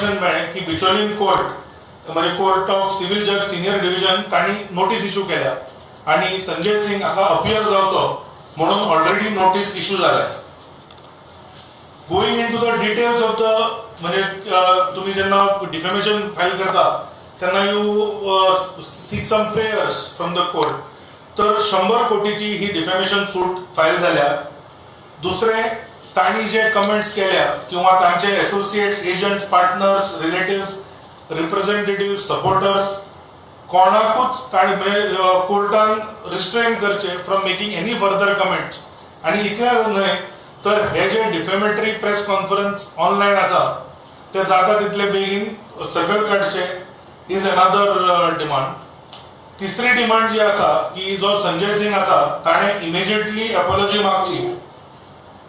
Information मेळ्ळें की Bicholim court म्हणजे court of civil जज सिनियर डिव्हिजन तांणी नोटीस इशू केल्या आनी संजय सिंग हाका अपियर जावचो म्हणून ऑलरेडी नोटीस इशू जाल्या. Going into the details of the म्हणजे तुम्ही जेन्ना डिफेमेशन फायल करता तेन्ना you seek some prayers from the court. तर 100 कोटीची ही डिफेमेशन सूट फायल जाल्या. दुसरें, तांणी जे कमेंट्स केल्या किंवा तांचे associates, agents, partners, relatives, representative, supporters कोणाकूच तांणी म्हणजे कोर्टान रिस्ट्रेन करचे from making any further comments. आनी इतलें न्हय तर हे जे डिफेमेटरी प्रेस कॉन्फरन्स ऑनलायन आसा ते जाता तितले बेगीन सकयल काडचे is another demand. तिसरी डिमांड जी आसा की जो संजय सिंग आसा ताणें इमिजिएटली अपॉलॉजी मागची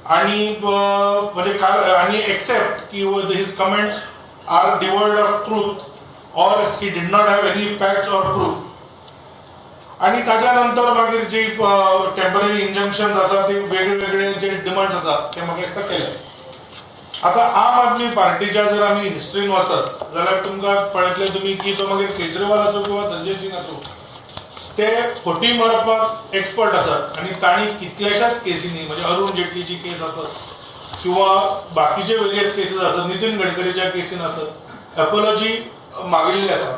आणि म्हणजे आणि एक्सेप्ट की his comments are devoid of truth or he did not have any facts or proof. आणि ताच्या नंतर मागीर जी टेम्पररी इंजंक्शन आसा ती वेगळे वेगळे जे डिमांड्स आसा ते म्हाका दिसता केले. आतां आम आदमी पार्टीच्या जर आमी हिस्ट्रीन वचत जाल्यार तुमकां पळयतले तुमी की तो मागीर केजरीवाल आसूं किंवा संजय सिंग आसूं, ते फटी मारपाक एक्सपर्ट आसात आनी तांणी कितल्याशाच केसींनी म्हणजे अरुण जेटलीची केस आसत किंवा बाकीचे वेरियस केसीस आसत, नितीन गडकरीच्या केसीन आसत, एपोलॉजी मागिल्ली आसा.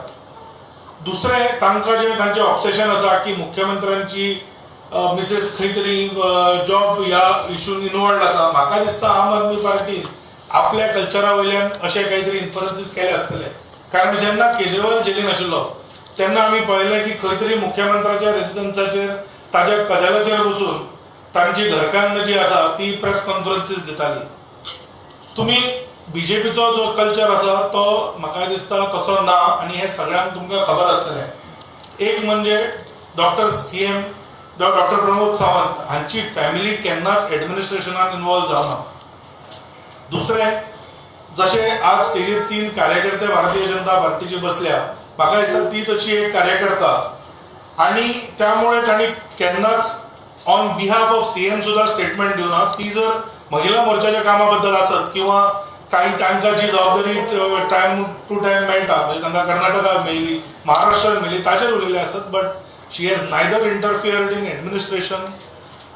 दुसरें, तांकां जें तांचें ऑब्सेशन आसा की मुख्यमंत्र्यांची मिसेस खंय तरी जॉब ह्या इशून इनवॉल्ड आसा, म्हाका दिसता आम आदमी पार्टीन आपल्या कल्चरा वयल्यान अशे कांय तरी इन्फरन्सीस केले आसतले. कारण जेन्ना केजरीवाल जेलीन आशिल्लो तेन्ना आमी पळयलें की खंय तरी मुख्यमंत्र्याच्या रेसिडन्साचेर ताच्या कदेलाचेर बसून तांची घरकान्न जी आसा ती प्रेस कॉन्फरन्सीस दिताली. तुमी बीजेपीचो जो कल्चर आसा तो म्हाका दिसता तसो ना आनी हें सगळ्यांक तुमकां खबर आसतलें. एक म्हणजे doctor CM doctor Pramod Sawant हांची फॅमिली केन्नाच एडमिनिस्ट्रेशनान इनवॉल्व जावना. दुसरें, जशें आज स्टेजीर 3 कार्यकर्ते भारतीय जनता पार्टीची बसल्या, म्हाका दिसता ती तशी एक कार्यकर्ता आनी त्यामुळे तांणी केन्नाच ऑन बिहाफ ऑफ सीएम सुद्दां स्टेटमेंट दिवना. ती जर महिला मोर्चाच्या कामा बद्दल आसत किंवा काही तांकां जी जबाबदारी टायम टू टायम मेळटा, म्हणजे तांकां कर्नाटकात मेळ्ळी, महाराष्ट्रात मेळ्ळी, ताचेर उलयले आसत, but she has neither interfered in administration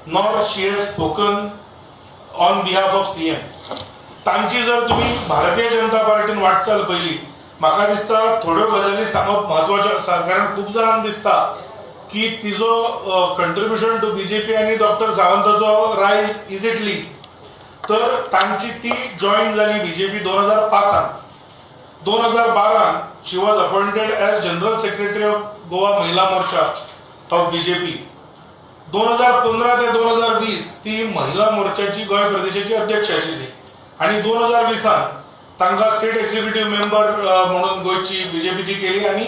nor she has spoken on behalf of CM. तांची जर तुमी भारतीय जनता पार्टीन वाटचाल पयली, म्हाका दिसता थोड्यो गजाली सांगप म्हत्वाच्यो आसा. कारण खूब जाणांक दिसता की तिजो कंट्रिब्युशन टू बीजेपी आनी डॉक्टर सावंताचो रायज is it link. तर तांची ती जॉईन जाली BJP 2005. 2012 she was appointed as general secretary of Goa Mahila Morcha of BJP. 2015 ते 2020 ती महिला मोर्चाची गोंय प्रदेशाची अध्यक्ष आशिल्ली आनी 2020 तांकां स्टेट एक्झिक्युटीव्ह मेंबर म्हणून गोंयची बीजेपीची केली आनी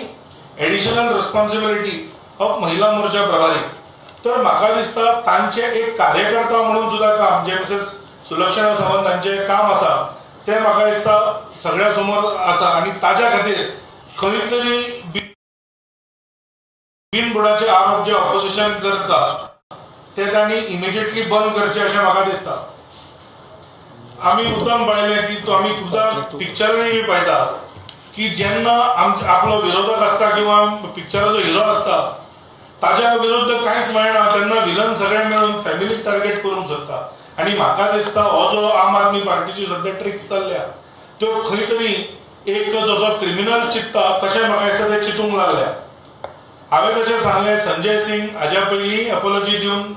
एडिशनल रिस्पॉन्सिबिलिटी ऑफ महिला मोर्चा प्रभारी. तर म्हाका दिसता तांचे एक कार्यकर्ता म्हणून सुद्दां काम जे मिसेस सुलक्षणा सावंत हांचें काम आसा तें म्हाका दिसता सगळ्या समोर आसा आनी ताच्या खातीर खंय तरी बिनबुडाचे आरोप जे ऑपोजिशन करता ते तांणी इमिजिएटली बंद करचे अशें म्हाका दिसता. आमी मुद्दाम पळयलें की तो आमी खुबदां पिक्चरांनी बी पळयता की जेन्ना आमचे आपलो विरोधक आसता किंवा पिक्चराचो हिरो आसता ताच्या विरुद्ध कांयच मेळना तेन्ना विलन सगळे मेळून फॅमिलीक टार्गेट करूंक सोदता. आनी म्हाका दिसता हो जो आम आदमी पार्टीची सद्या ट्रिक्स चल्ल्या त्यो खंय तरी एक जसो क्रिमिनल चिंत्ता तशें म्हाका दिसता ते चिंतूंक लागल्या. हांवें जशें सांगलें, संजय सिंग हाज्या पयलीं अपॉलॉजी दिवन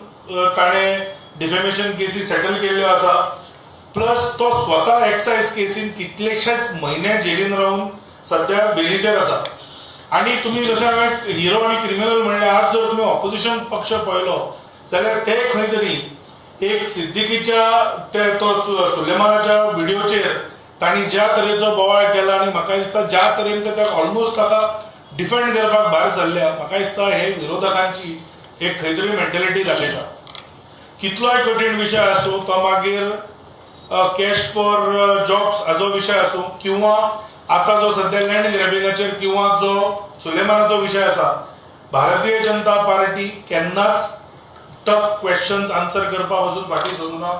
ताणें डिफेमेशन केसी सेटल केल्ल्यो आसा. प्लस तो स्वता एक्सायज केसीन कितलेशेच म्हयने जेलीन रावन सद्या बेलीचेर आसा. आनी तुमी जशें हांवें हिरो आनी क्रिमिनल म्हणलें, आज जर तुमी ऑपोजिशन पक्ष पळयलो जाल्यार ते खंय तरी एक सिद्दीकीच्या ते तो सुलेमानाच्या व्हिडिओचेर तांणी ज्या तरेचो बोवाळ केला आनी म्हाका दिसता ज्या तरेन ते ताका ऑलमोस्ट ताका डिफेंड करपाक भायर सरल्या, म्हाका दिसता हे विरोधकांची एक खंय तरी मेंटेलिटी दाखयता. कितलोय कठीण विशय आसूं, तो मागीर कॅश फॉर जॉब्स हाजो विशय आसूं किंवा आतां जो सद्या लँड ग्रॅबिंगाचेर किंवा जो सुलेमानाचो विशय आसा, भारतीय जनता पार्टी केन्नाच टफ क्वेश्चन्स आन्सर करपा पासून फाटीं सरूना.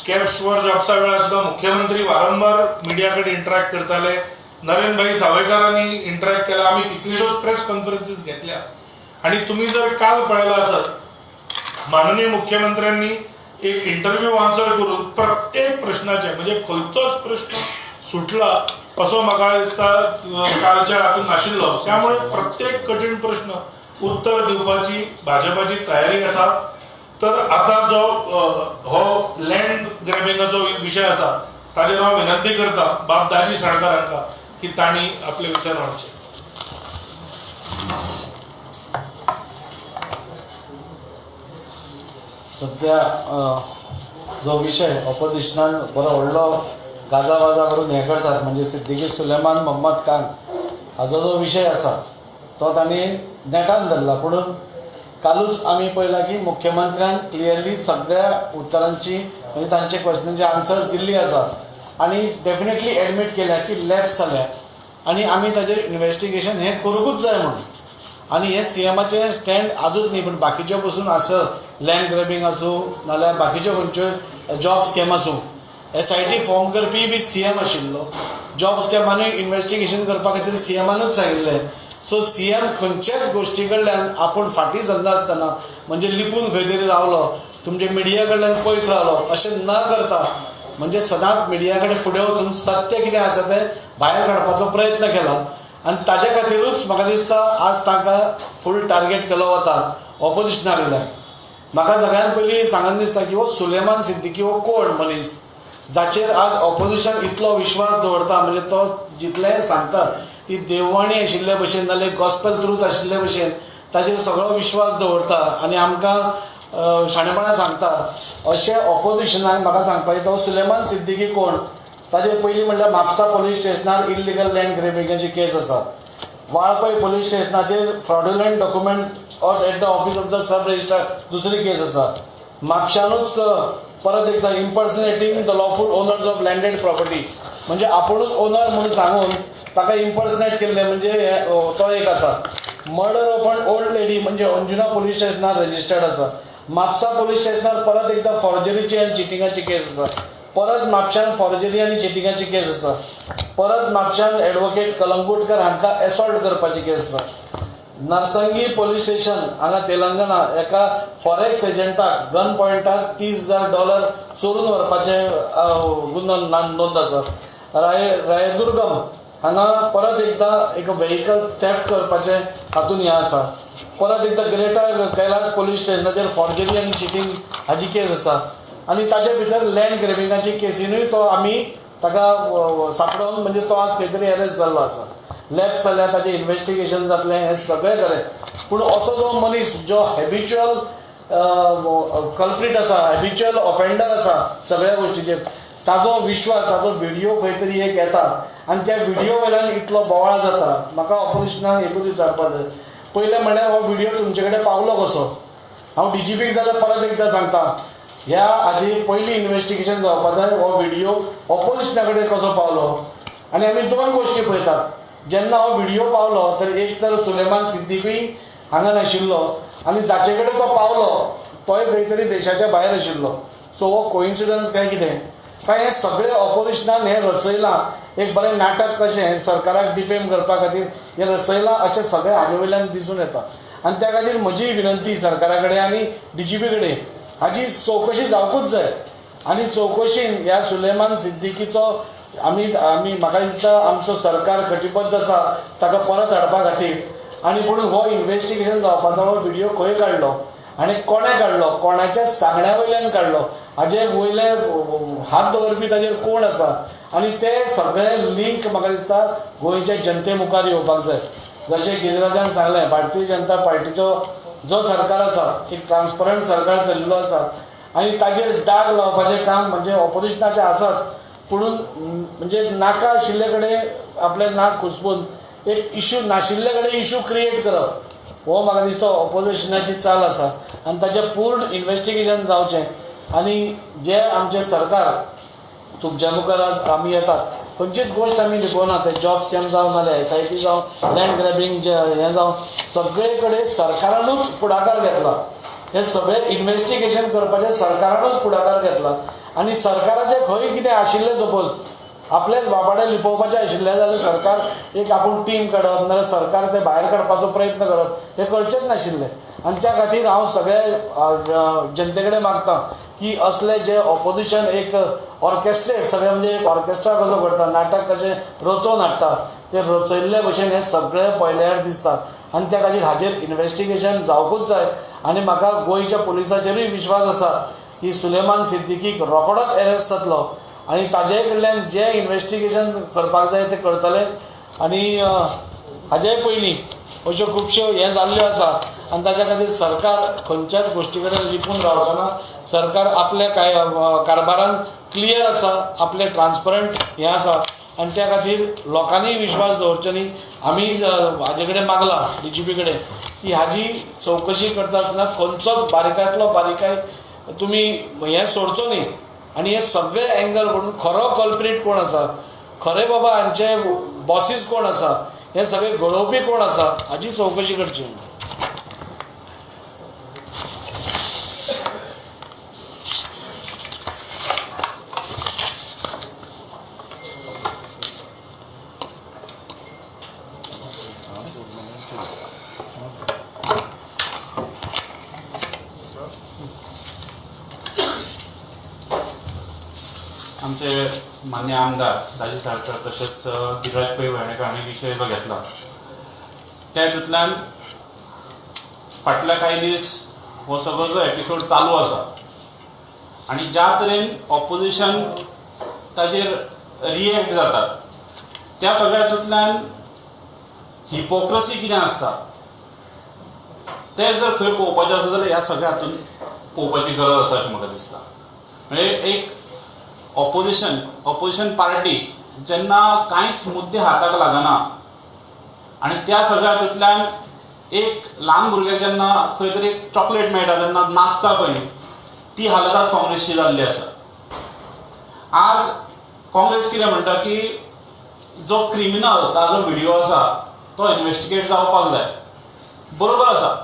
कॅब शुअर जॉब्सा वेळार सुद्दां मुख्यमंत्री वारंवार मिडिया कडेन इंटरॅक्ट करताले, नरेंद्र भाई सावयकारांनी इंटरॅक्ट केला, आमी कितल्योश्योच प्रेस कॉन्फरन्सीस घेतल्या. आनी तुमी जर काल पळयला आसत, माननीय मुख्यमंत्र्यांनी एक इंटरव्यू आन्सर करून प्रत्येक प्रश्नाचे, म्हणजे खंयचोच प्रश्न सुटला असो म्हाका दिसता कालच्या हातूंत नाशिल्लो. त्यामुळे प्रत्येक कठीण प्रश्न उत्तर दिवपाची भाजपाची तयारी आसा. तर आतां जो हो लँड ग्रॅबिंगाचो विशय आसा ताजेर हांव विनंती करता बाब दाजी साळकार हांकां की तांणी आपले विचार मांडचे. सध्या जो विशय ऑपोजिशनान बरो व्हडलो गाजावाजा करून हें करतात, म्हणजे सिद्दीकी सुलेमान मोहम्मद खान हाजो जो विशय आसा तो तांणी नेटान धरला. पूण कालूच आमी पळयलां की मुख्यमंत्र्यान क्लियरली सगळ्या उत्तरांची म्हणजे तांचे क्वेश्चनांचे आन्सर्स दिल्ली आसा आनी डेफिनेटली एडमीट केल्या की लॅप्स जाल्या आनी आमी ताजेर इन्वेस्टिगेशन हें करूंकूच जाय म्हणून. आनी हें सीएमाचें स्टँड आजूच न्ही, पूण बाकीच्यो पसून आसत, लँड ग्रॅबिंग आसूं नाल्यार बाकीच्यो खंयच्यो जॉब स्कॅम आसूं, SIT form करपी बी सीएम आशिल्लो, जॉब स्कॅमानूय इन्वेस्टिगेशन करपा खातीर सीएमानूच सांगिल्लें. सो सीएम खंयच्याच गोश्टी कडल्यान आपूण फाटीं सरनासतना, म्हणजे लिपून खंय तरी रावलो, तुमच्या मिडिया कडल्यान पयस रावलो अशें न करता, म्हणजे सदांच मिडिया कडेन फुडें वचून सत्य कितें आसा तें भायर काडपाचो प्रयत्न केला. आनी ताजे खातीरूच म्हाका दिसता आज तांकां फूल टार्गेट केलो वता ऑपोजिशना कडल्यान. म्हाका सगळ्यान पयलीं सांगन दिसता की हो सुलेमान सिद्दीकी हो कोण मनीस जाचेर आज ऑपोजिशन इतलो विश्वास दवरता, म्हणजे तो जितलें सांगता ती देववाणी आशिल्ले भशेन नाल्यार गॉस्पेल ट्रूथ आशिल्ले भशेन ताजेर सगळो विश्वास दवरता आनी आमकां शाणेपणां सांगता. अशें ऑपोजिशनाक म्हाका सांगपाचें तो सुलेमान सिद्दीकी कोण. ताजे पयलीं म्हणल्यार म्हापसा पोलीस स्टेशनार इल्लिगल लँड ग्रॅबिंगाची केस आसा, वाळपय पोलीस स्टेशनाचेर fraudulent documents at the office of the sub registrar दुसरी केस आसा, म्हापशानूच परत एकदां impersonating the lawful owners of landed property, म्हणजे आपुणूच ओनर म्हणून सांगून ताका इम्पर्सनेट केल्लें, म्हणजे तो एक आसा. Murder of an old lady म्हणजे अंजुना पोलीस स्टेशनार रजिस्टर्ड आसा. म्हापसा पोलीस स्टेशनार परत एकदां फॉर्जरीची आनी चिटिंगाची केस आसा, परत म्हापशान फॉर्जरी आनी चिटिंगाची केस आसा, परत म्हापशान एडवोकेट कलंगूटकर हांकां एसॉल्ट करपाची केस आसा. नरसंगी पोलीस स्टेशन हांगा तेलंगणा एका फॉरेक्स एजंटाक गन पॉयंटार $30,000 चोरून व्हरपाचें गुन्यांव नोंद आसा. रायदुर्गम हांगा परत एकदां एक व्हेकल थेफ्ट करपाचें हातून हें आसा. परत एकदां ग्रेटर कैलास पोलीस स्टेशनाचेर फॉर्जरी आनी चिटींग हाजी केस आसा आनी ताजे भितर लँड ग्रॅबिंगाची केसीनूय तो आमी ताका सांपडोवन म्हणजे तो आज खंय तरी अरेस्ट जाल्लो आसा. लॅप्स जाल्यार ताजें इन्वेस्टिगेशन जातलें हें सगळें खरें, पूण असो जो मनीस जो हॅबिच्युअल कल्प्रीट आसा, हॅबिच्युअल ऑफेंडर आसा सगळ्या गोश्टीचेर, ताजो विश्वास, ताजो व्हिडियो खंय तरी एक येता आनी त्या व्हिडियो वयल्यान इतलो बोवाळ जाता. म्हाका ऑपोजिशनाक एकूच विचारपाक जाय, पयलें म्हणल्यार हो व्हिडियो तुमचे कडेन पावलो कसो? हांव डीजीपीक जाल्यार परत एकदां सांगता, ह्या हाजी पयलीं इन्वेस्टिगेशन जावपाक जाय, हो व्हिडियो ऑपोजिशना कडेन कसो पावलो. आनी आमी दोन गोश्टी पळयतात, जेन्ना हो व्हिडियो पावलो तर एक तर सुलेमान सिद्दीकूय हांगा नाशिल्लो आनी जाचे कडेन तो पावलो तोय खंय तरी देशाच्या भायर आशिल्लो. सो हो कोइन्सिडन्स काय कितें काय हें सगळें ऑपोजिशनान हें रचयलां, एक बरें नाटक कशें सरकाराक डिफेम करपा खातीर हें रचयलां अशें सगळें हाजे वयल्यान दिसून येता. आनी त्या खातीर म्हजी विनंती सरकारा कडेन आनी डीजीपी कडेन, हाजी चवकशी जावंकूच जाय आनी चवकशीन ह्या सुलेमान सिद्दीकीचो आमी आमी म्हाका दिसता आमचो सरकार कटिबद्ध आसा ताका परत हाडपा खातीर. आनी पूण हो इन्वेस्टिगेशन जावपाचो हो व्हिडियो खंय काडलो आनी कोणें काडलो, कोणाच्या सांगण्या वयल्यान काडलो, हाजे वयले हात दवरपी ताजेर कोण आसा, आनी ते सगळे लिंक म्हाका दिसता गोंयच्या जनते मुखार येवपाक जाय. जशें गिरिराजान सांगलें, भारतीय जनता पार्टीचो जो सरकार आसा एक ट्रान्सपरंट सरकार चलिल्लो आसा आनी ताजेर डाग लावपाचें काम म्हणजे ऑपोजिशनाचें आसाच, पुणून म्हणजे नाका आशिल्ले कडेन आपलें नाक घुसपून एक इशू नाशिल्ले कडेन इशू क्रिएट करप हो म्हाका दिसता ऑपोजिशनाची चाल आसा आनी ताचें पूर्ण इन्वेस्टिगेशन जावचें. आनी जे आमचें सरकार तुमच्या मुखार आज आमी येतात, खंयचीच गोश्ट आमी लिपोवना, ते जॉब स्कॅम जावं नाल्यार SIT जावं, लँड ग्रॅबिंग जे हें जावं, सगळे कडेन सरकारानूच फुडाकार घेतला. हें सगळें इन्वेस्टिगेशन करपाचें सरकारानूच फुडाकार घेतला आनी सरकाराचें खंय कितें आशिल्लें सपोज आपलेच बाबाडे लिपोवपाचें आशिल्लें जाल्यार सरकार एक आपूण टीम काडप नाजाल्यार सरकार ते भायर काडपाचो प्रयत्न करप हें करचेंच नाशिल्लें. आनी त्या खातीर हांव सगळे जनते कडेन मागता की असले जे ऑपोजिशन एक ऑर्केस्ट्रेट सगळें म्हणजे एक ऑर्केस्ट्रा कसो करता, नाटक कशें रचोवन हाडटा ते रचयल्ले भशेन हें सगळें पळयल्यार दिसता. आनी त्या खातीर हाजेर इन्वेस्टिगेशन जावकूच जाय. आनी म्हाका गोंयच्या पुलिसाचेरूय विश्वास आसा की सुलेमान सिद्दीकीक रोखडोच एरेस्ट जातलो आनी ताजे कडल्यान जे इन्वेस्टिगेशन करपाक जाय ते करतले. आनी हाजे पयलीं अश्यो खुबश्यो हें जाल्ल्यो आसा आनी ताच्या खातीर सरकार खंयच्याच गोश्टी कडेन लिपून रावचो ना. सरकार आपल्या कारभारान क्लियर आसा, आपलें ट्रान्सपरंट हें आसा आनी त्या खातीर लोकांनी विश्वास दवरचो न्ही. आमी हाजे कडेन मागलां डीजीपी कडेन की हाजी चवकशी करता आसतना खंयचोच बारीकांतलो बारीकाय तुमी हें सोडचो न्ही आनी हे सगळे एंगल करून खरो कल्प्रीट कोण आसा, खरे बाबा हांचे बॉसीस कोण आसा, हे सगळे घडोवपी कोण आसा हाजी चवकशी करची. आमचे मान्य आमदार दाजी साळकर तशेंच गिरिराज पै वेर्णेकर हांणी विशय जो घेतला त्या हितूंतल्यान फाटल्या कांय दीस हो सगळो जो एपिसोड चालू आसा आनी ज्या तरेन ऑपोजिशन ताजेर रिएक्ट जातात त्या सगळ्या हितूंतल्यान हिपोक्रसी कितें आसता तें जर खंय पळोवपाचें आसा जाल्यार ह्या सगळ्या हातूंत पळोवपाची गरज आसा अशें म्हाका दिसता. म्हणजे एक ऑपोजिशन पार्टी जेन्ना कांयच मुद्दे हाताक लागना आनी त्या सगळ्या हातूंतल्यान एक ल्हान भुरग्याक जेन्ना खंय तरी एक चॉकलेट मेळटा तेन्ना नाचता पळय ती हालत आज काँग्रेसची जाल्ली आसा. आज काँग्रेस कितें म्हणटा की जो क्रिमिनल ताजो व्हिडियो आसा तो इन्वेस्टिगेट जावपाक जाय, बरोबर आसा,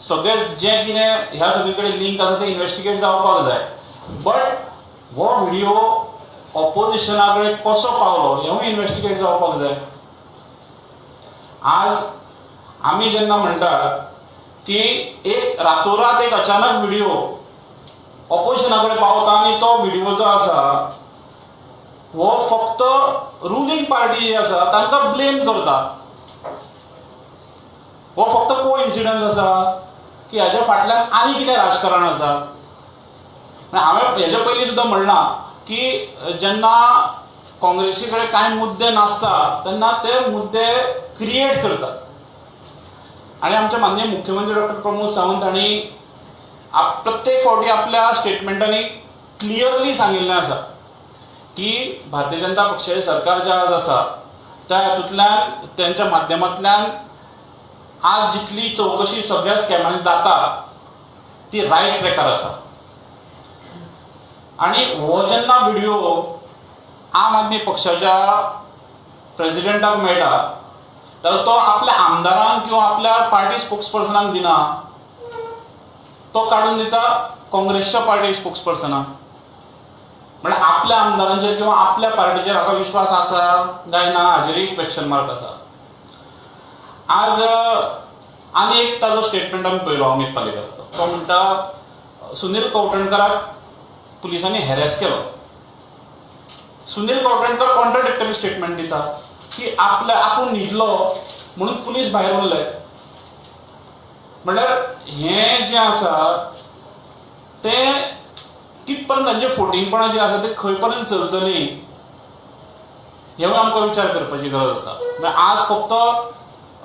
सगळें जें कितें ह्या सगळे कडेन लिंक आसा तें इन्वेस्टिगेट जावपाक जाय, बट हो व्हिडियो ऑपोजिशना कडेन कसो पावलो हेंवूय इन्वेस्टिगेट जावपाक जाय. आज आमी जेन्ना म्हणटात की एक रातोरात एक अचानक व्हिडियो ऑपोजिशना कडेन पावता आनी तो व्हिडियो जो आसा हो फक्त रुलींग पार्टी जी आसा तांकां ब्लेम करता, हो फक्त कोइन्सिडन्स आसा की हाज्या फाटल्यान आनी कितें राजकारण आसा. हांवें हेज्या पयलीं सुद्दां म्हणलां की जेन्ना काँग्रेसी कडेन कांय मुद्दे नासता तेन्ना ते मुद्दे क्रिएट करतात आनी आमचे माननीय मुख्यमंत्री डॉक्टर प्रमोद सावंत हांणी प्रत्येक फावटी आपल्या स्टेटमेंटांनी क्लियरली सांगिल्लें आसा की भारतीय जनता पक्षाचें सरकार जें आज आसा त्या हातूंतल्यान तेंच्या माध्यमांतल्यान आज जितली चवकशी सगळ्या स्कॅमांनी जाता ती रायट ट्रॅकार आसा. आनी हो जेन्ना व्हिडियो आम आदमी पक्षाच्या प्रेजिडेंटाक मेळटा जाल्यार तो आपल्या आमदारांक किंवा आपल्या पार्टी स्पोक्स पर्सनाक दिना, तो काडून दिता काँग्रेसच्या पार्टी स्पोक्स पर्सनाक. म्हणल्यार आपल्या आमदारांचेर किंवा आपल्या पार्टीचेर हाका विश्वास आसा काय ना हाजेरूय क्वेश्चन मार्क आसा. आज आनी एक ताजो स्टेटमेंट आमी पळयलो अमीत पालेकराचो, तो म्हणटा सुनील कवठणकराक पुलिसांनी हॅरेस केलो. सुनील कवठणकर कॉन्ट्राडिक्टरी स्टेटमेंट दिता की आपल्या आपूण न्हिदलो म्हणून पुलीस भायर उरले. म्हणल्यार हें जें आसा तें कित पर्यंत तांचें फोटिंगपणां जें आसा तें खंय पर्यंत चलतलीं हेवूय आमकां विचार करपाची गरज आसा. म्हळ्यार आज फक्त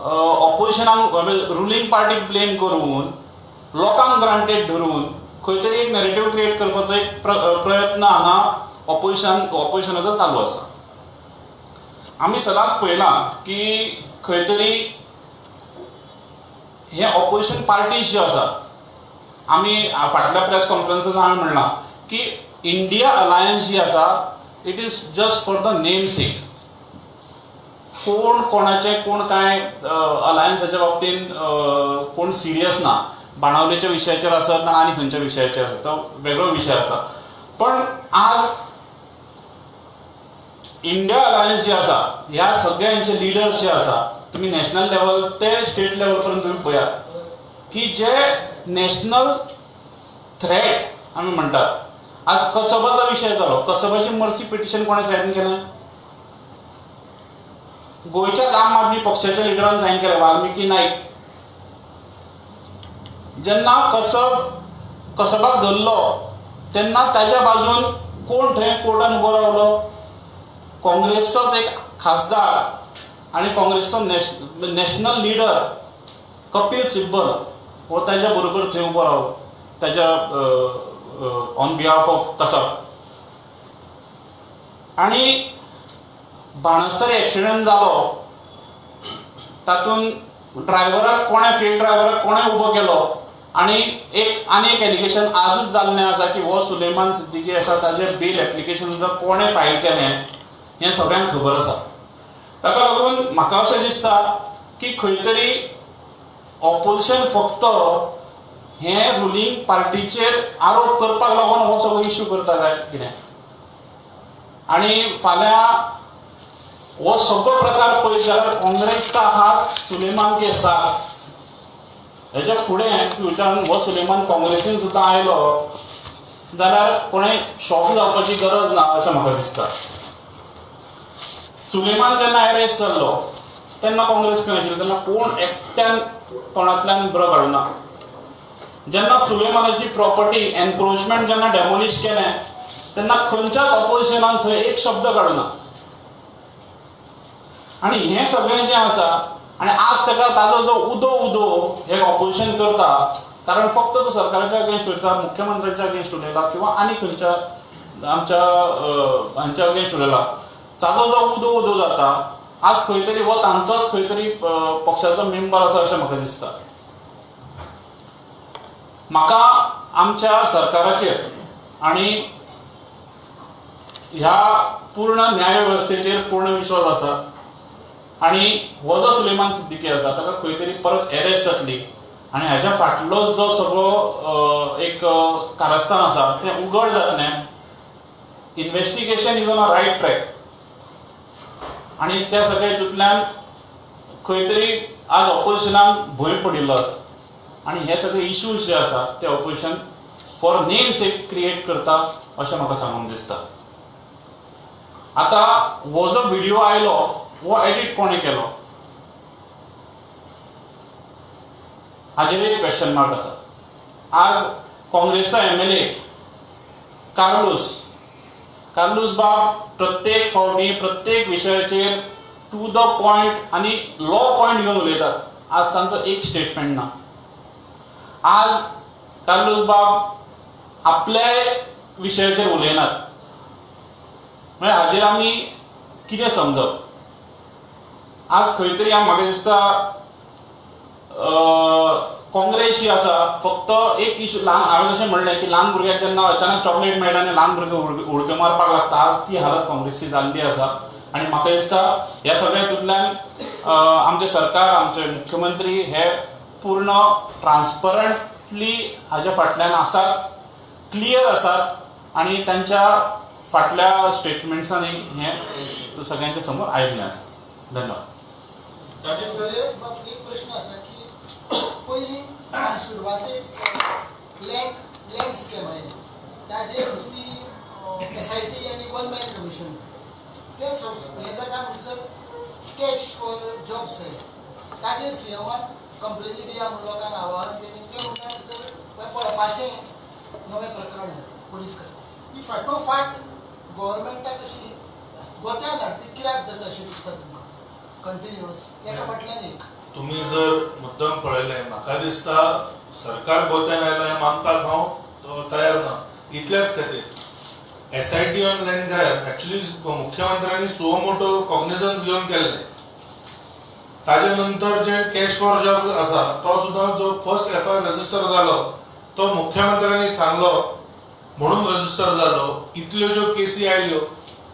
ऑपोजिशनाक रुलींग पार्टीक ब्लेम करून लोकांक ग्रांटेड धरून खंय तरी एक नॅरेटीव क्रिएट करपाचो एक प्रयत्न हांगा ऑपोजिशनाचो चालू आसा. आमी सदांच पळयलां की खंय तरी हे ऑपोजिशन पार्टीज ज्यो आसा, आमी फाटल्या प्रेस कॉन्फरन्सान हांवें म्हणलां की इंडिया अलायन्स जी आसा it is just for the name sake. कोण कोणाचे कोण कांय अलायन्साच्या बाबतींत कोण सिरियस ना, बाणावलेच्या विशयाचेर आसत ना आनी खंयच्या विशयाचेर आसत तो वेगळो विशय आसा. पण आज इंडिया अलायन्स जे आसा ह्या सगळ्यांचे लिडर्स जे आसा, तुमी नॅशनल लेवल ते स्टेट लेवल पर्यंत तुमी पळयात की जे नॅशनल थ्रेट आमी म्हणटात. आज कसबाचो विशय जालो, कसबाची मर्सी पिटिशन कोणें सायन केलें? गोंयच्याच आम आदमी पक्षाच्या लिडरान सायन केलें, वाल्मिकी नायक. जेन्ना कसबाक धरलो तेन्ना ताज्या बाजून कोण थंय कोर्टान उबो रावलो? काँग्रेसचोच एक खासदार आनी काँग्रेसचो नॅशनल लिडर कपिल सिब्बल हो ताज्या बरोबर थंय उबो रावलो, ताज्या ऑन बिहाफ ऑफ कसब. आनी बाणस्तारी एक्सिडंट जालो तातूंत ड्रायव्हराक कोणें, फेल ड्रायव्हराक कोणें उबो केलो? आनी एक एलिगेशन आजूच जाल्लें आसा की हो सुलेमान सिद्दीकी आसा ताजें बेल एप्लिकेशन सुद्दां कोणें फायल केलें हें सगळ्यांक खबर आसा. ताका लागून म्हाका अशें दिसता की खंय तरी ऑपोजिशन फक्त हें रुलींग पार्टीचेर आरोप करपाक लागून हो सगळो इश्यू करता काय कितें. आनी फाल्यां हो सगळो प्रकार पळयत जाल्यार काँग्रेसचा हात सुलेमान के साथ, हेच्या फुडें फ्युचरान हो सुलेमान काँग्रेसीन सुद्दां आयलो जाल्यार कोणें शॉक जावपाची गरज ना अशें म्हाका दिसता. सुलेमान जेन्ना अरेस्ट जाल्लो तेन्ना काँग्रेस खंय आशिल्ली? तेन्ना कोण एकट्यान तोंडांतल्यान बरो काडुना. जेन्ना सुलेमानाची प्रॉपर्टी एनक्रोचमेंट जेन्ना डेमोलिश केलें तेन्ना खंयच्याच ऑपोजिशनान थंय एक शब्द काडुना. आनी हें सगळें जें आसा, आनी आज ताका ताजो जो उदो उदो हे ऑपोजिशन करता, कारण फक्त तो सरकाराच्या अगेन्स्ट उलयता, मुख्यमंत्र्यांच्या अगेन्स्ट उलयला किंवा आनी खंयच्या आमच्या हांच्या अगेन्स्ट उलयला, ताजो जो उदो उदो जाता आज खंय तरी हो तांचोच खंय तरी पक्षाचो मेंबर आसा अशें म्हाका दिसता. म्हाका आमच्या सरकाराचेर आनी ह्या पूर्ण न्यायवेवस्थेचेर पूर्ण विश्वास आसा. आनी हो जो सुलेमान सिद्दीकी आसा ताका खंय तरी परत एरेस्ट जातली आनी हाज्या फाटलो जो सगळो एक कारस्थान आसा तें उगड जातलें. Investigation is on a right track आनी त्या सगळ्या हितूंतल्यान खंय तरी आज ऑपोजिशनाक भंय पडिल्लो आसा आनी हे सगळे इश्यूज जे आसा ते opposition for name sake create करता अशें म्हाका सांगून दिसता. आतां हो जो व्हिडियो आयलो हो एडिट कोणें केलो हाजेर एक क्वेश्चन मार्क आसा. आज काँग्रेसचो MLA Carlos, Carlos बाब प्रत्येक फावटी प्रत्येक विशयाचेर टू the point आनी लॉ पॉयंट घेवन उलयतात. आज तांचो एक स्टेटमेंट ना. आज कार्लूस बाब आपल्या विशयाचेर उलयनात, म्हळ्यार हाजेर आमी कितें समजप? आज खंय तरी म्हाका दिसता काँग्रेस जी आसा फक्त एक इशू, ल्हान हांवें जशें म्हणलें की ल्हान भुरग्याक जेन्ना अचानक चॉकलेट मेळटा आनी ल्हान भुरगे उडक्यो मारपाक लागता, आज ती हालत काँग्रेसची जाल्ली आसा. आनी म्हाका दिसता ह्या सगळ्या हितूंतल्यान आमचें सरकार, आमचे मुख्यमंत्री हे पूर्ण ट्रान्सपरंटली हाज्या फाटल्यान आसात, क्लियर आसात आनी तांच्या फाटल्या स्टेटमेंट्सांनी हें सगळ्यांच्या समोर आयिल्लें आसा. धन्यवाद. एक प्रश्न आसा की पयलीं सुरवातेक लँड स्कॅम आयली ताजेर तुमी SIT आनी वन मॅन कमिशन ते हें जाता म्हणसर कॅश फॉर जॉब्स आयले ताजेर सीएमान कंप्लेनी दिया म्हूण लोकांक आवाहन केलें, ते म्हणटा म्हणसर पळपाचें नवें प्रकरण जालें पुलीस कशें ही फाटोफाट गव्हर्मेंटाक अशी गोत्यान हाडपी कित्याक जाता अशें दिसता तुमकां कंटिन्युअस एका फाटल्यान एक? तुम्ही जर मुद्दम पळयलें म्हाका दिसता सरकार गोत्यान आयलां हें मानपाक हांव तयार ना. इतल्याच खातीर SIT on land grab actually मुख्यमंत्र्यांनी सुओ मोटो कॉग्निजन्स घेवन केल्लें. ताजे नंतर जे कॅश फॉर जॉब आसा तो सुद्दां जो फर्स्ट FIR register जालो तो मुख्यमंत्र्यांनी सांगलो म्हणून रजिस्टर जालो. इतल्यो ज्यो केसी आयल्यो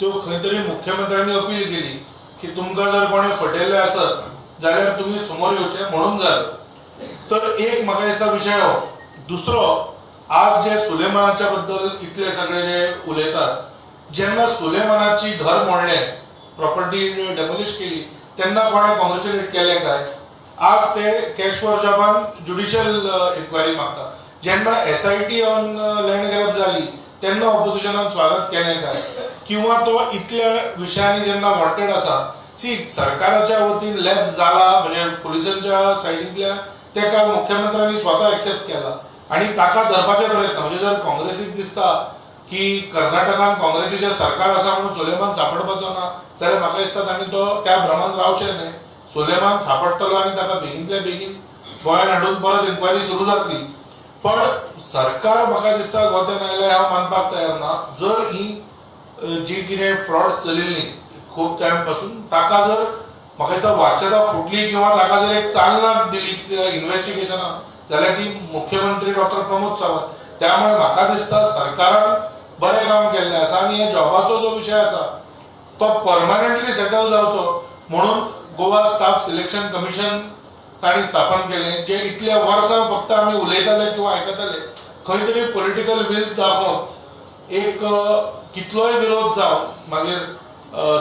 त्यो खंय तरी मुख्यमंत्र्यांनी अपील केली की तुमकां जर कोणें फटयल्लें आसत जाल्यार तुमी समोर येवचें म्हणून जालें. तर एक म्हाका दिसता विशय हो. दुसरो, आज जे सुलेमानाच्या बद्दल इतले सगळे जे उलयतात, जेन्ना सुलेमानाची घर मोडलें, प्रॉपर्टी डेमोलिश केली तेन्ना कोणें कॉंग्रेच्युलेट केलें काय? आज ते कॅश फॉर जॉबान ज्युडिशियल इन्क्वायरी मागता. जेन्ना SIT on land grab जाली तेन्ना ऑपोजिशनान स्वागत केलें काय? किंवा तो इतल्या विशयांनी जेन्ना वॉन्टेड आसा, सी सरकाराच्या वतीन लॅप्स जाला, म्हणजे पुलिसांच्या सायडींतल्यान ते काल मुख्यमंत्र्यांनी स्वता एक्सेप्ट केला आनी ताका धरपाचे प्रयत्न. म्हणजे जर काँग्रेसीक दिसता की कर्नाटकान काँग्रेसीचें सरकार आसा म्हणून सुलेमान सांपडपाचो ना जाल्यार म्हाका दिसता तांणी तो त्या भ्रमान रावचें न्हय. सुलेमान सांपडटलो आनी ताका बेगीनल्या बेगीन गोंयांत हाडून परत इन्क्वायरी सुरू जातली. पण सरकार म्हाका दिसता गोत्यान आयल्यार हांव मानपाक तयार ना. जर ही जी कितें फ्रॉड चलिल्ली खूब टायम पासून ताका जर म्हाका दिसता वाचता फुटली किंवा ताका जर एक चालना दिली इन्व्हेस्टिगेशनाक जाल्यार ती मुख्यमंत्री डॉक्टर प्रमोद सावंत. त्यामुळे म्हाका दिसता सरकारान बरें काम केल्लें आसा आनी ह्या जॉबाचो जो विशय आसा तो परमनंटली सेटल जावचो म्हणून गोवा स्टाफ सिलेक्शन कमिशन तांणी स्थापन केलें, जे इतल्या वर्सां फक्त आमी उलयताले किंवा आयकताले. खंय तरी पॉलिटिकल वील दाखोवन एक कितलोय विरोध जावं मागीर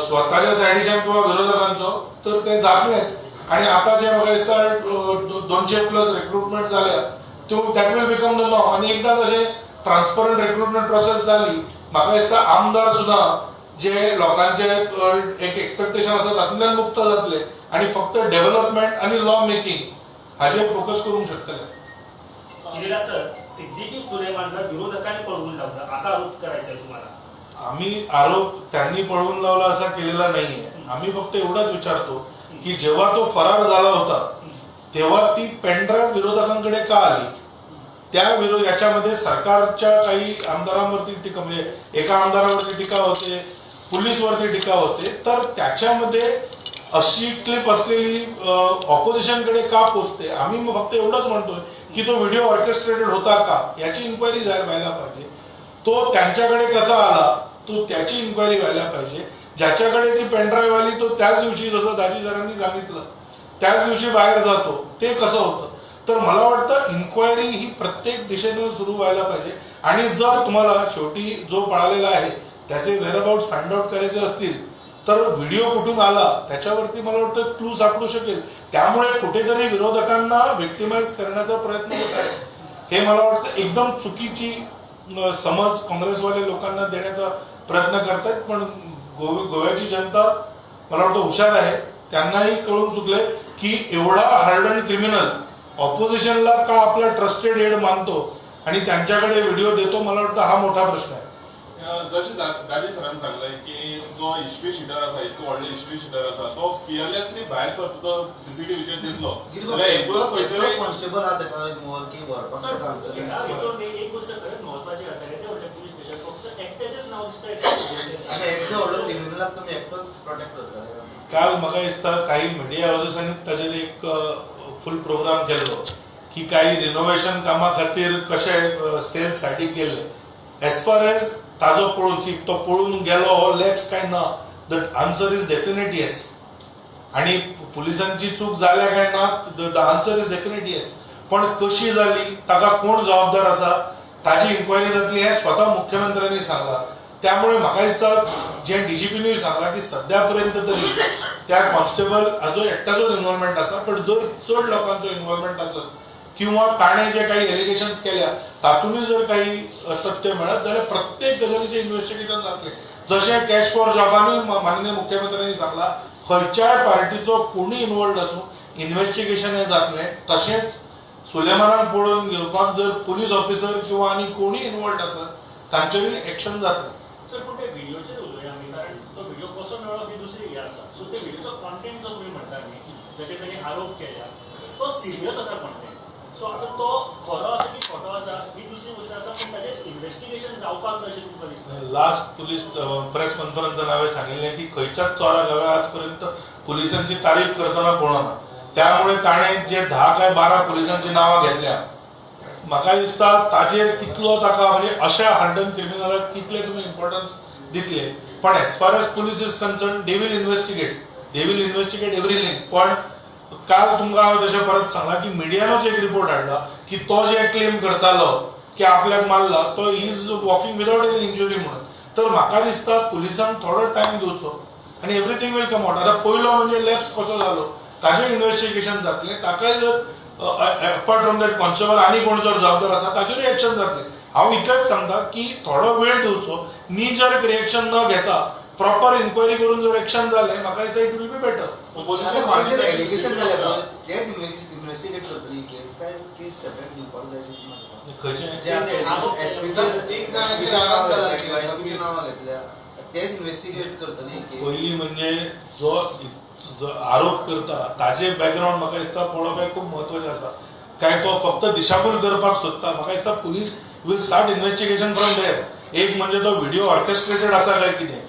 स्वताच्या सायडीच्यान किंवा विरोधकांचो, तर तें जातलेंच. आनी आतां जें म्हाका दिसता 200 प्लस रिक्रुटमेंट जाल्या त्यो that will become the norm. आनी एकदां जशें ट्रान्सपरंट रिक्रुटमेंट प्रोसेस जाली म्हाका दिसता आमदार सुद्दां जे लोकांचे एक एक्सपेक्टेशन आसा तातूंतल्यान मुक्त जातले आनी फक्त डेव्हलपमेंट आनी लॉ मेकिंग हाचेर फोकस करूंक शकतले. सर, सिद्दीकी सुलेमानला विरोधकांनी पळवून लावलं असा आरोप करायचा आहे तुम्हाला? आम्ही आरोप त्यांनी पळवून लावला असा केलेला नाहीये. आम्ही फक्त एवढाच विचारतो की जेव्हा तो फरार झाला होता तेव्हा ती पेनड्राईव्ह विरोधकांकडे का आली? त्या विरोध याच्यामध्ये सरकारच्या काही आमदारांवरती टीका, म्हणजे एका आमदारावरती टीका होते, पोलीसवरती टीका होते, तर त्याच्यामध्ये अशी क्लिप असलेली ऑपोजिशनकडे का पोचते? आम्ही फक्त एवढंच म्हणतोय की तो व्हिडिओ ऑर्केस्ट्रेटेड होता का याची इन्क्वायरी व्हायला पाहिजे. तो त्यांच्याकडे कसा आला तो त्याची इन्क्वायरी व्हायला पाहिजे. ज्याच्याकडे ती पेनड्राईव्ह आली तो त्याच दिवशी, जसं दाजी सरांनी सांगितलं, त्याच दिवशी बाहेर जातो, ते कसं होतं? तर मला वाटतं इन्क्वायरी ही प्रत्येक दिशेनं सुरू व्हायला पाहिजे. आणि जर तुम्हाला शेवटी जो पळालेला आहे त्याचे वेअरअबाउट्स फाइंड आउट करायचे असतील तर व्हिडिओ कुठून आला त्याच्यावरती मला वाटतं क्लू सापडू शकेल. त्यामुळे कुठेतरी विरोधकांना व्हिक्टिमाइज करण्याचा प्रयत्न होत आहे हे मला वाटतं एकदम चुकीची समज काँग्रेसवाले लोकांना देण्याचा प्रयत्न करतात. पण गोव्याची जनता मला वाटतं हुशार आहे, त्यांनाही कळून चुकले की एवढा हार्डन क्रिमिनल ऑपोजिशनला का आपला ट्रस्टेड हेड मानतो आणि त्यांच्याकडे व्हिडिओ देतो, मला वाटतं हा मोठा प्रश्न आहे. जशें दाजी सरान सांगलें की जो हिस्ट्री शिटर आसा, इतको व्हडलो हिस्ट्री शिटर आसा, तो फियरलेसली भायर सरता तो सीसीटीव्हीचेर दिसलो. कॉन्स्टेबल आहा ताका इन्वॉल्व की व्हरपाक. एक गोष्ट खरंच म्हत्वाची आसा, येदे व्हडलें पुलीस स्टेशन फक्त एकट्याचेच नाव दिसता, आनी एकदो व्हडलो क्रिमिनलाक तुमी एकटोच प्रोटेक्ट करताले. काल म्हाका दिसता काही मिडिया हावसेसांनी ताजेर एक फूल प्रोग्राम केल्लो की काही रिनोव्हेशन कामा खातीर कशे सेल सायडीक गेल्ले. एज फार एज ताजो पळोवन तो पळून गेलो हो लॅप्स काय ना, the answer is definite yes. आणि पुलिसांची चूक जाल्या काय ना, the answer is definite yes. पण कशी जाली, ताका कोण जबाबदार आसा ताजी इन्क्वायरी जातली हें स्वता मुख्यमंत्र्यांनी सांगलां. त्यामुळे म्हाका दिसता जें डीजीपीनूय सांगलां की सद्या पर्यंत तरी त्या कॉन्स्टेबल हाजो एकट्याचोच इन्वॉल्वमेंट आसा, पण जर चड लोकांचो इन्वॉल्वमेंट आसत किंवा ताणें जे काही एलिगेशन्स केल्या तातूंतय जर काही तथ्य मेळत जाल्यार प्रत्येक गजालीचें इन्व्हेस्टिगेशन जातलें. जशें कॅश फॉर जॉबानूय माननीय मुख्यमंत्र्यांनी सांगलां खंयच्याय पार्टीचो कोणूय इन्वॉल्वड आसूं इन्व्हेस्टिगेशन हें जातलें. तशेंच सुलेमानाक पळोवन घेवपाक जर पुलीस ऑफिसर किंवा आनी कोणूय इन्वॉल्वड आसत तांचेरूय एक्शन जातलें. सर, पूण ते व्हिडिओचेर उलोवया आमी, कारण तो व्हिडिओ कसो मेळ्ळो ही दुसरी हें आसा. सो ते व्हिडिओचो कॉन्टेंट जो तुमी म्हणटा न्ही, जाचेर तांणी आरोप केल्या तो सिरियस आसा कॉन्टेंट. सो आतां तो खरो आसा की खोटो आसा ही दुसरी गोश्ट आसा, पूण ताजेर इन्व्हेस्टिगेशन जावपाक जाय अशें तुमकां दिसता? लास्ट पुलीस प्रेस कॉन्फरन्सान हांवें सांगिल्लें की खंयच्याच चोराक हांवें आज पर्यंत पुलिसांची तारीफ करतना पळोवना. त्यामुळे ताणें जे 10 काय 12 पुलिसांची नांवां घेतल्या म्हाका दिसता ताजेर कितलो ताका, म्हणजे अशा हार्डन क्रिमिनलाक कितले तुमी इम्पॉर्टन्स दितले. पण as far as police is concern they will investigate, they will investigate every link. पण काल तुमकां हांवें जशें परत सांगलां की मिडियानूच एक रिपोर्ट हाडला की तो जे क्लेम करतालो की आपल्याक मारला तो is walking without any injury म्हणून. तर म्हाका दिसता पुलिसांक थोडो टायम दिवचो आनी एवरीथींग will come out. आतां पयलो म्हणजे लॅप्स कसो जालो ताजें इन्वेस्टिगेशन जातलें, ताकाय जर अपार्ट फ्रॉम that constable आनी कोण जर जबाबदार आसा ताचेरूय एक्शन जातलें. हांव इतलेंच सांगता की थोडो वेळ दिवचो, नी जर्क रिएक्शन न घेता प्रॉपर इन्क्वायरी करून जर एक्शन जालें म्हाका दिसता it will be better. Investigate करतली केस काय केस सेपरेट दिवपाक जाय खंयचें नांवां घेतल्या तेच इन्वेस्टिगेट करतली. पयलीं म्हणजे जो आरोप करता ताजे बॅकग्रावंड म्हाका दिसता पळोवप हें खूब म्हत्वाचें आसा. काय तो फक्त दिशाभूल करपाक सोदता, म्हाका दिसता police will start investigation from there. एक म्हणजे तो व्हिडिओ ऑर्केस्ट्रेटेड आसा काय कितें,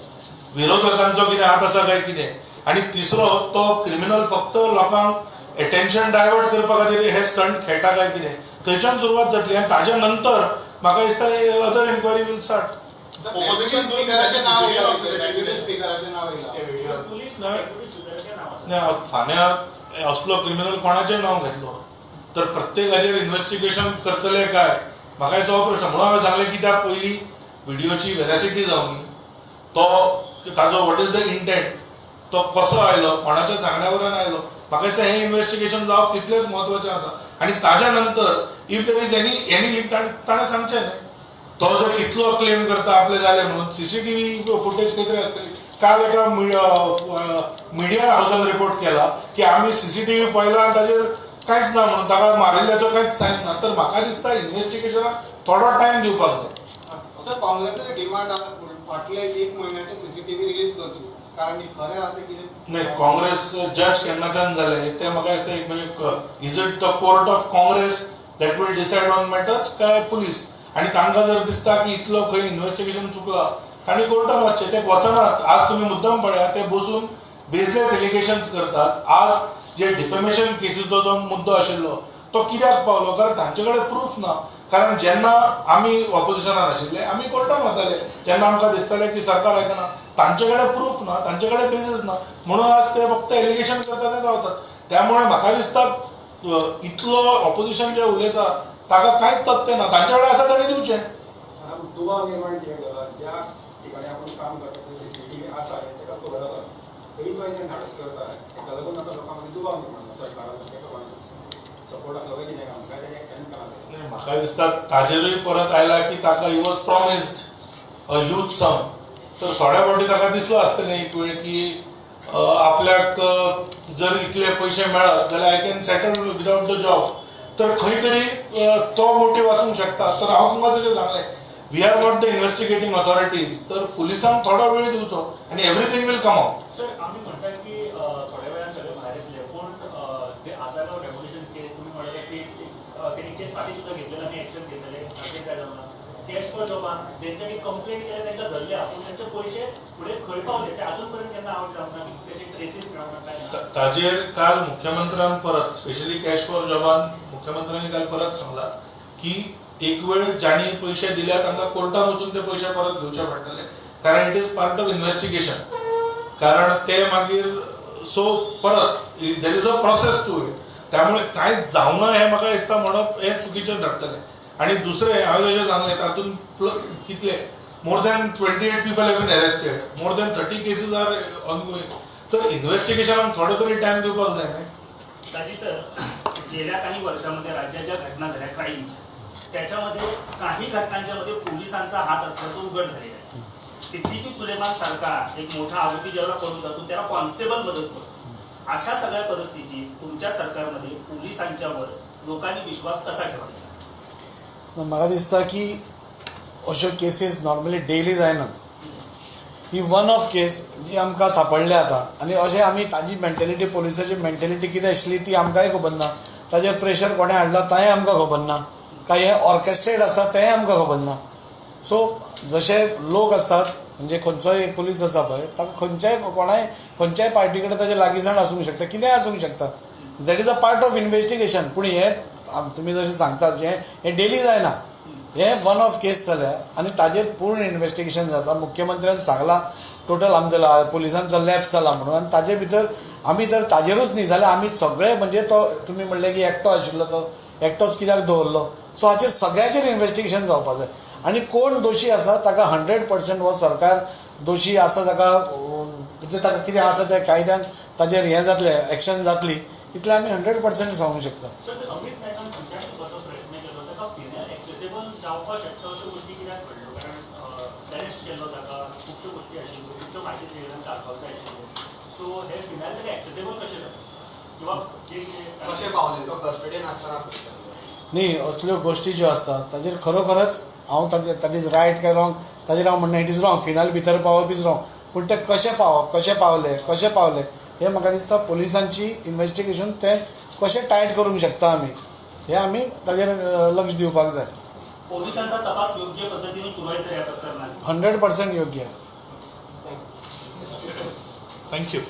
विरोधकांचो कितें हात आसा काय कितें, आनी तिसरो तो क्रिमिनल फक्त लोकांक एटेन्शन डायवर्ट करपा खातीर हे स्टंट खेळटा काय कितें, थंयच्यान सुरवात जातली आनी ताज्या नंतर म्हाका दिसता अदर इन्क्वायरी will start. फाल्यां असलो क्रिमिनल कोणाचें नांव घेतलो तर प्रत्येकाचेर इन्वेस्टिगेशन करतले काय म्हाका हो प्रश्न. म्हणून हांवें सांगलें की त्या पयलीं व्हिडियोची वेरासिटी जावनी, तो ताजो what is the intent, तो कसो आयलो, कोणाच्या सांगण्या वयल्यान आयलो, म्हाका दिसता हें इन्वेस्टिगेशन जावप तितलेंच म्हत्वाचें आसा. आनी ताज्या नंतर if there is any any link ताणें सांगचें न्ही. तो जर इतलो क्लेम करता आपलें जालें म्हणून सीसीटीव्ही फुटेज खंय तरी आसतली. काल एका मिडिया हावसान रिपोर्ट केला की आमी सीसीटीव्ही पळयला आनी ताजेर कांयच ना म्हणून, ताका मारिल्ल्याचो कांयच सायन ना. तर म्हाका दिसता इन्वेस्टिगेशनाक थोडो टायम दिवपाक जाय. काँग्रेसाची डिमांड फाटले एक म्हयन्याचे सीसीटीव्ही रिलीज करची, कारण खरें आसा कितें नाही. काँग्रेस जज केन्नाच्यान जाले ते म्हाका दिसता एक म्हणजे is it the court of Congress that will decide on matters काय पुलीस. आनी तांकां जर दिसता की इतलो खंय इन्वेस्टिगेशन चुकला तांणी कोर्टान वचचें, ते वचनात. आज तुमी मुद्दम पळयात ते बसून बेसलेस एलिगेशन्स करतात. आज जे डिफेमेशन केसीचो जो मुद्दो आशिल्लो तो कित्याक पावलो, कारण तांचे कडेन प्रूफ ना. कारण जेन्ना आमी ऑपोजिशनान आशिल्ले आमी कोर्टान वताले, जेन्ना आमकां दिसतालें की सरकार आयकना, तांचे कडेन प्रूफ ना, तांचे कडेन बेसीस ना, म्हणून आज ते फक्त एलिगेशन करतात आनी रावतात. त्यामुळे म्हाका दिसता इतलो ऑपोजिशन जे उलयता ताका कांयच तथ्य ना, तांचे कडेन आसा ताणें दिवचें. दुबाव निर्माण कितें जाला, ज्या ठिकाणी आपूण काम करता ते सीसीटीव्ही आसा हें ताका खबर आसा, तरी तो हें धाडस करता, ताका लागून आतां लोकां मदीं दुबाव निर्माण जाला सरकारान ताका कोणाचो सपोर्ट आसलो काय कितें काम काय तेणें एकट्यान केलां. म्हाका दिसता ताजेरूय परत आयला की ताका he was promised a huge sum. तर थोड्या फावटी ताका दिसलो आसतलें एक वेळ की आपल्याक जर इतले पयशे मेळत जाल्यार I can settle without the job. तर खंय तरी तो मोटीव आसूंक शकता. तर हांव तुमकां जशें सांगलें we are not the investigating authorities, तर पुलिसांक थोडो वेळ दिवचो आनी everything will come out. Sir आमी म्हणटात की थोड्या वेळान सगळे भायर येतले, पूण ते आसागांव डेमोलिशन केस तुमी म्हणलें की तेणी केस फाटीं सुद्दां घेतलेले आनी एक्शन घेतलेले, ताचेर काय जावना. कॅश फॉर जॉबान जेंच्यांनी कंप्लेंट केल्या तांकां धरल्या, पूण तांचे पयशे फुडें खंय पावले ते अजून पर्यंत केन्ना आवट जावना, तेजे ट्रेसीस मेळना काय ना. ताजेर काल मुख्यमंत्र्यान परत स्पेशली कॅश फॉर जॉबान मुख्यमंत्र्यांनी काल परत सांगला की एक वेळ जांणी पयशे दिल्या तांकां कोर्टान वचून ते पयशे परत घेवचे पडटले, कारण it is part of investigation. कारण ते मागीर सो परत there is a process to it. त्यामुळे कांयच जावना हें म्हाका दिसता म्हणप हें चुकीचें ठरतलें. आनी दुसरें हांवें जशें सांगलें तातूंत कितले more than 28 people have been arrested, more than 30 cases are ongoing. तर इन्व्हेस्टिगेशनाक थोडो तरी टायम दिवपाक जाय न्ही. दाजी सर, गेल्या काही वर्षामध्ये राज्यात ज्या घटना झाल्या क्राईमच्या, त्याच्यामध्ये काही घटनांच्या मध्ये पोलिसांचा हात असल्याचं उघड झालेलं आहे. सिद्दीकी सुलेमान सारखा एक मोठा आरोपी ज्यावेळेला पळून जातो त्याला कॉन्स्टेबल मदत करतो. अशा सगळ्या परिस्थितीत तुमच्या सरकारमध्ये पोलिसांच्यावर लोकांनी विश्वास कसा ठेवायचा? म्हाका दिसता की अश्यो केसीस नॉर्मली डेली जायना. ही वन ऑफ केस जी आमकां सांपडल्या आतां, आनी अशें आमी ताजी मेंटेलिटी, पोलिसाची मेंटेलिटी कितें आशिल्ली ती आमकांय खबर ना, ताजेर प्रेशर कोणें हाडला तेंय आमकां खबर ना, काय हें ऑर्केस्ट्रेट आसा तेंय आमकां खबर ना. सो जशे लोक आसतात म्हणजे खंयचोय पुलीस आसा पळय ताका खंयच्याय कोणाय खंयच्याय पार्टी कडेन ताजें लागींसाण आसूंक शकता, कितेंय आसूंक शकता. That is a part of investigation. पूण हें तुमी जशें सांगतात हें डेली जायना, हें वन ऑफ केस जाल्या आनी ताजेर पूर्ण इन्वेस्टिगेशन जाता. मुख्यमंत्र्यान सांगलां टोटल आमचो पुलिसांचो लॅप्स जाला म्हणून, आनी ताजे भितर आमी जर ताजेरूच न्ही जाल्यार आमी सगळे म्हणजे तो तुमी म्हणलें की एकटो आशिल्लो तो एकटोच कित्याक दवरलो, सो हाचेर सगळ्याचेर इन्वेस्टिगेशन जावपा जाय आनी कोण दोशी आसा ताका 100% हो सरकार दोशी आसा ताका म्हणजे ताका कितें आसा त्या कायद्यान ताजेर हें जातलें, एक्शन जातली, इतलें आमी 100% सांगूंक शकता. अमित नायकान सुसायड करपाचो प्रयत्न केलो, ताका फिनायल एक्सेसेबल जावपाक शकता अश्यो गोश्टी कित्याक घडल्यो? कारण अरेस्ट केल्लो ताका, खुबश्यो गोश्टी आशिल्ल्यो, खुबश्यो म्हायती थंयच्यान काडपाक जाय आशिल्ल्यो. सो हे फिनायल ताका एक्सेसेबल कशें जालें किंवा कशें पावलें तो कस्टडीन आसतना? न्ही, असल्यो गोश्टी ज्यो आसता ताजेर खरोखरच हांव ताजेर that is right काय रॉंग ताजेर हांव म्हणना it is wrong, phenyl भितर पावप is wrong, पूण ते कशें पावप, कशें पावले, कशें पावले हें म्हाका दिसता पोलिसांची इन्वेस्टिगेशन तें कशें टायट करूंक शकता आमी हें आमी ताजेर लक्ष दिवपाक जाय. पोलिसांचा तपास योग्य पद्धतीने सुरू आहे सर या प्रकरणात? 100% योग्य आहे. Thank you.